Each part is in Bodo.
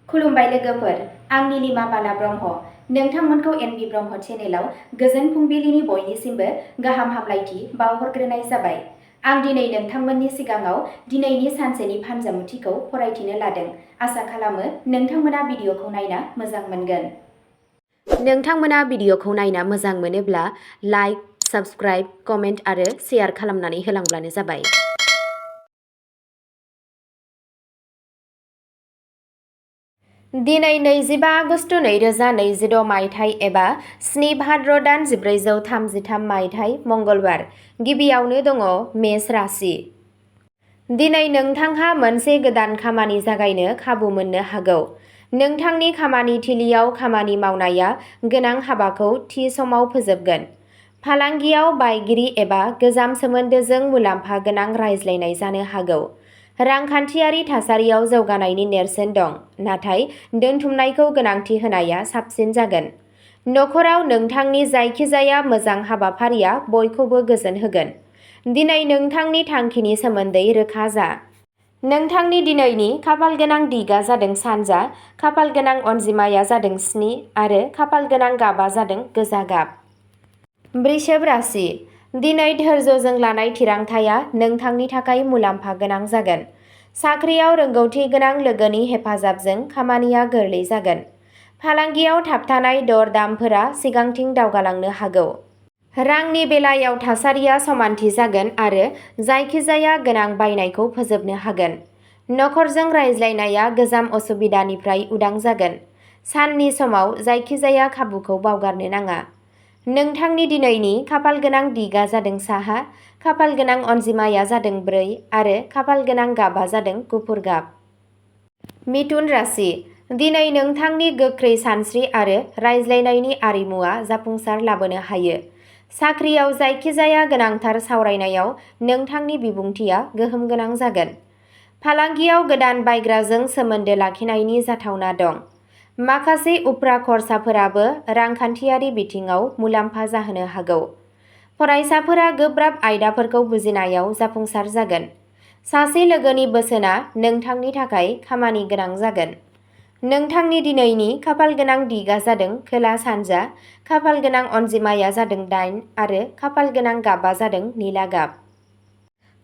खुलुमबाय लोगोफोर, आं नीलिमा बाला ब्रह्म। नोंथांमोनखौ एनबि ब्रह्म चेनेलाव गोजोन फुंबिलिनि बयनिसिमबो गाहाम हामलायथि बावहरग्रोनाय जाबाय। आं दिनै नोंथांमोननि सिगाङाव दिनैनि सानसेनि फानजामुथिखौ फरायथिनो लादों। आसा खालामो नोंथांमोना भिडिअखौ नायना मोजां मोनगोन। नोंथांमोना भिडिअखौ नायना मोजां मोनोब्ला लाइक, साबस्क्राइब, कमेन्ट आरो शेयार खालामनानै होलांब्लानो जाबाय। दिनै 25 आगस्ट 2026 मायथाइ एबा 7 भाद्र दान 1433 मायथाइ मंगलबार। गिबियावनो दङ मेष राशि। दिनै नोंथांहा मोनसे गोदान खामानि जागायनो खाबु मोननो हागौ। नोंथांनि खामानि थिलियाव खामानि मावनाया गोनां हाबाखौ थि समाव फोजोबगोन। फालांगियाव बायगिरि एबा गोजाम सोमोन्दोजों मुलाम्फा गोनां रायज्लायनाय जानो हागौ। रांखान्थियारि थासारियाव जौगानायनि नेरसोन दं, नाथाय दोनथुमनायखौ गोनांथि होनाया साबसिन जागोन। नखराव नोंथांनि जायखिजाया मोजां हाबाफारिया बयखौबो गोजोन होगोन। दिनै नोंथांनि थांखिनि सोमोन्दै रोखा जा। नोंथांनि दिनैनि खाफालगोनां दिगा जादों सानजा, खाफालगोनां अनजिमाया जादों 7 आरो खाफालगोनां गाबा जादों गोजा गाब। वृषभ राशि। दिनै धैर्यजों लानाय थिरांथाया नोंथांनि थाखाय मुलाम्फा गोनां जागोन। साख्रियाव रोंगौथि गोनां लोगोनि हेफाजाबजों खामानिया गोरलै जागोन। फालांगियाव थाबथानाय दर-दामफोरा सिगांथिं दावगालांनो हागौ। रांनि बेलायाव थासारिया समानथि जागोन आरो जायखिजाया गोनां बायनायखौ फोजोबनो हागोन। नखरजों रायज्लायनाया गोजाम असुबिदानिफ्राय उदां जागोन। साननि समाव जायखिजाया खाबुखौ बावगारनो नाङा। नोंथांनि दिनैनि खाफालगोनां दिगा जादों साहा, खाफालगोनां अनजिमाया जादों 4 आरो खाफालगोनां गाबा जादों गुफुर गाब। मिथुन राशि। दिनै नोंथांनि गोख्रै सानस्रि आरो रायज्लायनायनि आरिमुआ जाफुंसार लाबोनो हायो। साख्रियाव जायखिजाया गोनांथार सावरायनायाव नोंथांनि बिबुंथिया गोहोम गोनां जागोन। फालांगियाव गोदान बायग्राजों सोमोन्दो लाखिनायनि जाथावना दं। माखासे उफ्रा खरसाफोराबो रांखान्थियारि बिथिङाव मुलाम्फा जाहोनो हागौ। फरायसाफोरा गोब्राब आयदाफोरखौ बुजिनायाव जाफुंसार जागोन। सासे लोगोनि बोसोनआ नोंथांनि थाखाय खामानि गोनां जागोन। नोंथांनि दिनैनि खाफालगोनां दिगा जादों खोला-सानजा, खाफालगोनां अनजिमाया जादों 8 आरो खाफालगोनां गाबा जादों निला गाब।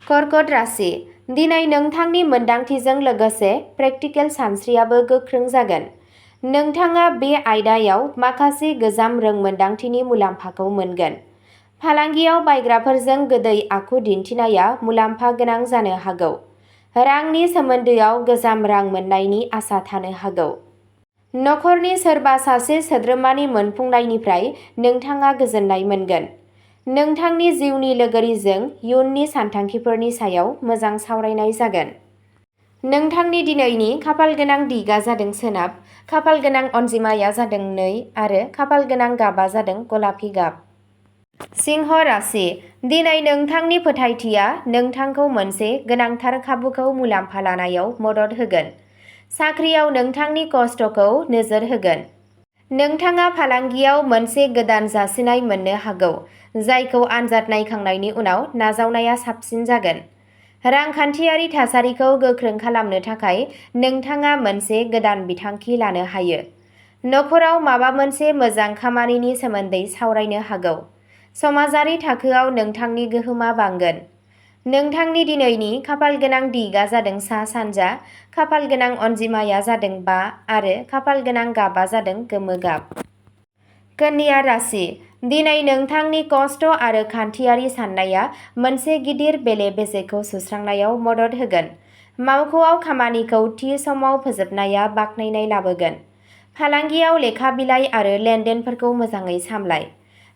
कर्कट राशि। दिनै नोंथांनि मोनदांथिजों लोगोसे प्रेक्टिकेल सानस्रियाबो गोख्रों जागोन। नोंथाङा बे आयदायाव माखासे गोजाम रोंमोनदांथिनि मुलाम्फाखौ मोनगोन। फालांगियाव बायग्राफोरजों गोदै आखु दिन्थिनाया मुलाम्फा गोनां जानो हागौ। रांनि सोमोन्दोआव गोजाम रां मोन्नायनि आसा थानो हागौ। नखरनि सोरबा सासे सोद्रोमानि मोनफुंनायनिफ्राय नोंथाङा गोजोननाय मोनगोन। नोंथांनि जिउनि लोगोरिजों इयुननि सानथांखिफोरनि सायाव मोजां सावरायनाय जागोन। नोंथांनि दिनैनि खाफालगोनां दिगा जादों सोनाब, खाफालगोनां अनजिमाया जादों 2 आरो खाफालगोनां गाबा जादों गलापि गाब। सिंह राशि। दिनै नोंथांनि फोथायथिया नोंथांखौ मोनसे गोनांथार खाबुखौ मुलाम्फा लानायाव मदद होगोन। साख्रियाव नोंथांनि खस्थ'खौ नोजोर होगोन। नोंथाङा फालांगियाव मोनसे गोदान जासिनाय मोननो हागौ, जायखौ आनजाद नायखांनायनि उनाव नाजावनाया साबसिन जागोन। रांखान्थियारि थासारिखौ गोख्रों खालामनो थाखाय नोंथाङा मोनसे गोदान बिथांखि लानो हायो। नखराव माबा मोनसे मोजां खामानिनि सोमोन्दै सावरायनो हागौ। समाजारि थाखोआव नोंथांनि गोहोमा बांगोन। नोंथांनि दिनैनि खाफालगोनां दिगा जादों सा-सानजा, खाफालगोनां अनजिमाया जादों 5 आरो खाफालगोनां गाबा जादों गोमो गाब। कन्या राशि। दिनै नोंथांनि खस्थ' आरो खान्थियारि साननाया मोनसे गिदिर बेले-बेजेखौ सुस्रांनायाव मदद होगोन। मावख'आव खामानिखौ थि समाव फोजोबनाया बाख्नायनाय लाबोगोन। फालांगियाव लेखा बिलाइ आरो लेनदेनफोरखौ मोजाङै सामलाय।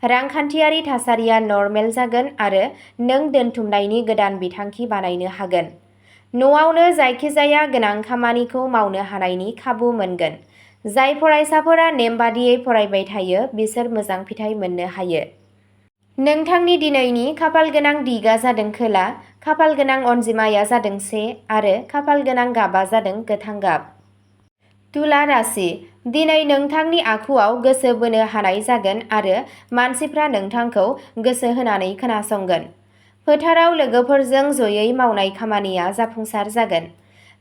रांखान्थियारि थासारिया नरमेल जागोन आरो नों दोनथुमनायनि गोदान बिथांखि बानायनो हागोन। न'आवनो जायखिजाया गोनां खामानिखौ मावनो हानायनि खाबु मोनगोन। जाय फरायसाफोरा नेमबादियै फरायबाय थायो बिसोर मोजां फिथाय मोननो हायो। नोंथांनि दिनैनि खाफालगोनां दिगा जादों खोला, खाफालगोनां अनजिमाया जादों 1 आरो खाफालगोनां गाबा जादों गोथां गाब। तुला राशि। दिनै नोंथांनि आखुआव गोसो बोनो हानाय जागोन आरो मानसिफ्रा नोंथांखौ गोसो होनानै खोनासंगोन। फोथाराव लोगोफोरजों जयै मावनाय खामानिया जाफुंसार जागोन।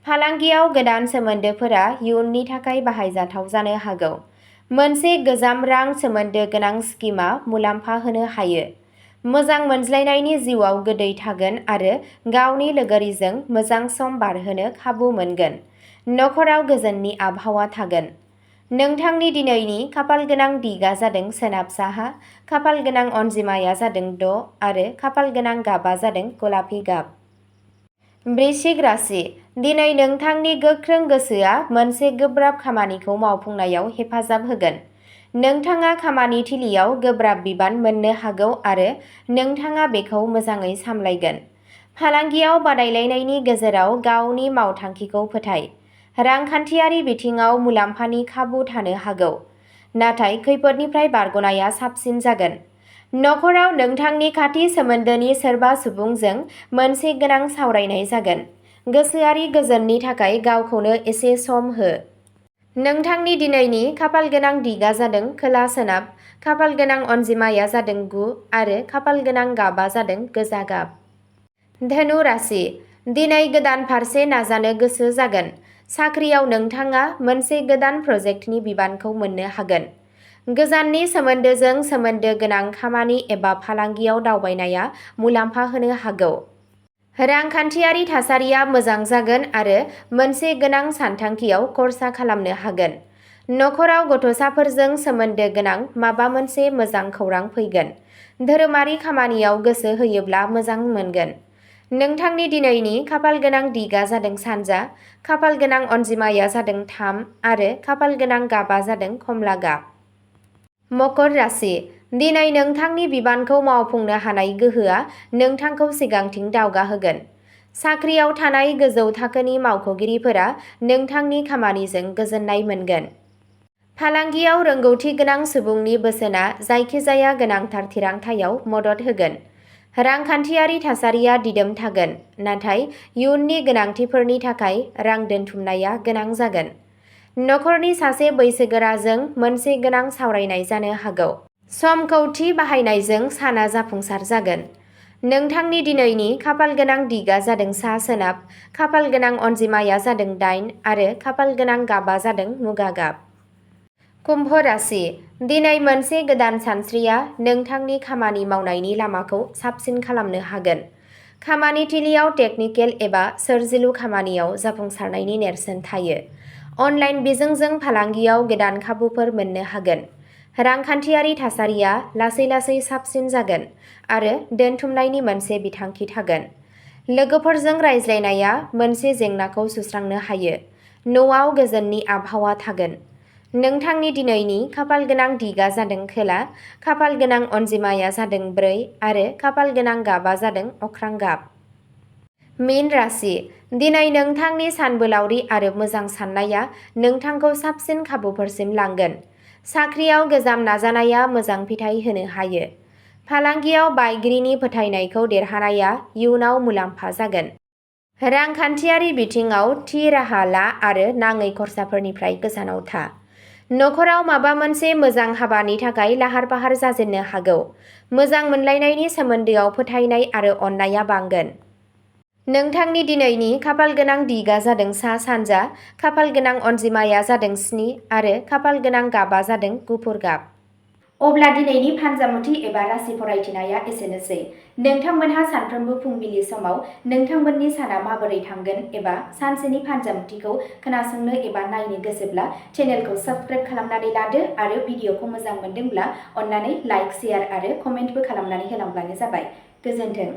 फालांगियाव गोदान सोमोन्दोफोरा इयुननि थाखाय बाहायजाथाव जानो हागौ। मोनसे गोजाम रां सोमोन्दो गोनां स्किमआ मुलाम्फा होनो हायो। मोजां मोनज्लायनायनि जिउआव गोदै थागोन आरो गावनि लोगोरिजों मोजां सम बारहोनो खाबु मोनगोन। नखराव गोजोननि आबहावा थागोन। नोंथांनि दिनैनि खाफालगोनां दिगआ जादों सोनाब साहा, खाफालगोनां अनजिमाया जादों 6 आरो खाफालगोनां गाबआ जादों गलापि गाब। वृश्चिक राशि। दिनै नोंथांनि गोख्रों गोसोआ मोनसे गोब्राब खामानिखौ मावफुंनायाव हेफाजाब होगोन। नोंथाङा खामानि थिलियाव गोब्राब बिबान मोननो हागौ आरो नोंथाङा बेखौ मोजाङै सामलायगोन। फालांगियाव बादायलायनायनि गेजेराव गावनि मावथांखिखौ फोथाय। रांखान्थियारि बिथिङाव मुलाम्फानि खाबु थानो हागौ, नाथाय खैफोदनिफ्राय बारग'नाया साबसिन जागोन। नखराव नोंथांनि खाथि सोमोन्दोनि सोरबा सुबुंजों मोनसे गोनां सावरायनाय जागोन। गोसोआरि गोजोननि थाखाय गावखौनो एसे सम हो। नोंथांनि दिनैनि खाफालगोनां दिगआ जादों खोला सोनाब, खाफालगोनां अनजिमाया जादों 9 आरो खाफालगोनां गाबआ जादों गोजा गाब। धनु राशि। दिनै गोदान फारसे नाजानो गोसो जागोन। साख्रियाव नोंथाङा मोनसे गोदान प्रजेक्टनि बिबानखौ मोननो हागोन। गोजाननि सोमोन्दोजों सोमोन्दो गोनां खामानि एबा फालांगियाव दावबायनाया मुलाम्फा होनो हागौ। रांखान्थियारि थासारिया मोजां जागोन आरो मोनसे गोनां सानथांखियाव खर्सा खालामनो हागोन। नखराव गथ'साफोरजों सोमोन्दो गोनां माबा मोनसे मोजां खौरां फैगोन। धोरोमारि खामानियाव गोसो होयोब्ला मोजां मोनगोन। नोंथांनि दिनैनि खाफालगोनां दिगआ जादों सानजा, खाफालगोनां अनजिमाया जादों 3 आरो खाफालगोनां गाबआ जादों खमला गाब। मकर राशि। दिनै नोंथांनि बिबानखौ मावफुंनो हानाय गोहोआ नोंथांखौ सिगांथिं दावगाहोगोन। साख्रियाव थानाय गोजौ थाखोनि मावख'गिरिफोरा नोंथांनि खामानिजों गोजोननाय मोनगोन। फालांगियाव रोंगौथि गोनां सुबुंनि बोसोनआ जायखिजाया गोनांथार थिरांथायाव मदद होगोन। रांखान्थियारि थासारिया दिदोम थागोन, नाथाय इयुननि गोनांथिफोरनि थाखाय रां दोनथुमनाया गोनां जागोन। नखरनि सासे बैसोगोराजों मोनसे गोनां सावरायनाय जानो हागौ। समखौ थि बाहायनायजों साना जाफुंसार जागोन। नोंथांनि दिनैनि खाफालगोनां दिगआ जादों सा सोनाब, खाफालगोनां अनजिमाया जादों 8 आरो खाफालगोनां गाबआ जादों मुगा गाब। कुम्भ राशि। दिनै मोनसे गोदान सानस्रिया नोंथांनि खामानि मावनायनि लामाखौ साबसिन खालामनो हागोन। खामानि थिलियाव टेकनिकेल एबा सोरजिलु खामानियाव जाफुंसारनायनि नेरसोन थायो। अनलाइन बिजोंजों फालांगियाव गोदान खाबुफोर मोननो हागोन। रांखान्थियारि थासारिया लासै-लासै साबसिन जागोन आरो दोनथुमनायनि मोनसे बिथांखि थागोन। लोगोफोरजों रायज्लायनाया मोनसे जेंनाखौ सुस्रांनो हायो। न'आव गोजोननि आबहावा थागोन। नोंथांनि दिनैनि खाफालगोनां दिगआ जादों खोला, खाफालगोनां अनजिमाया जादों 4 आरो खाफालगोनां गाबआ जादों अख्रां गाब। मीन राशि। दिनै नोंथांनि सानबोलावरि आरो मोजां साननाया नोंथांखौ साबसिन खाबुफोरसिम लांगोन। साख्रियाव गोजाम नाजानाया मोजां फिथाय होनो हायो। फालांगियाव बायगिरिनि फोथायनायखौ देरहानाया इयुनाव मुलाम्फा जागोन। रांखान्थियारि बिथिङाव थि राहा ला आरो नाङै खरसाफोरनिफ्राय गोजानाव था। नखराव माबा मोनसे मोजां हाबानि थाखाय लाहार-फाहार जाजेननो हागौ। मोजां मोनलायनायनि सोमोन्दोआव फोथायनाय आरो अननायआ बांगोन। नोंथांनि दिनैनि खाफालगोनां दिगआ जादों सा-सानजा, खाफालगोनां अनजिमाया जादों 7 आरो खाफालगोनां गाबआ जादों गुफुर गाब। अब्ला दिनैनि फानजामुथि एबा राशि फरायथिनाया एसेनोसै। नोंथांमोनहा सानफ्रोमबो फुंबिलि समाव नोंथांमोननि साना माबोरै थांगोन एबा सानसेनि फानजामुथिखौ खोनासंनो एबा नायनो गोसोब्ला चेनेलखौ साबस्क्राइब खालामनानै लादो आरो भिडिअखौ मोजां मोनदोंब्ला अन्नानै लाइक, शेयार आरो कमेन्टबो खालामनानै होलांब्लानो जाबाय। गोजोन्थों।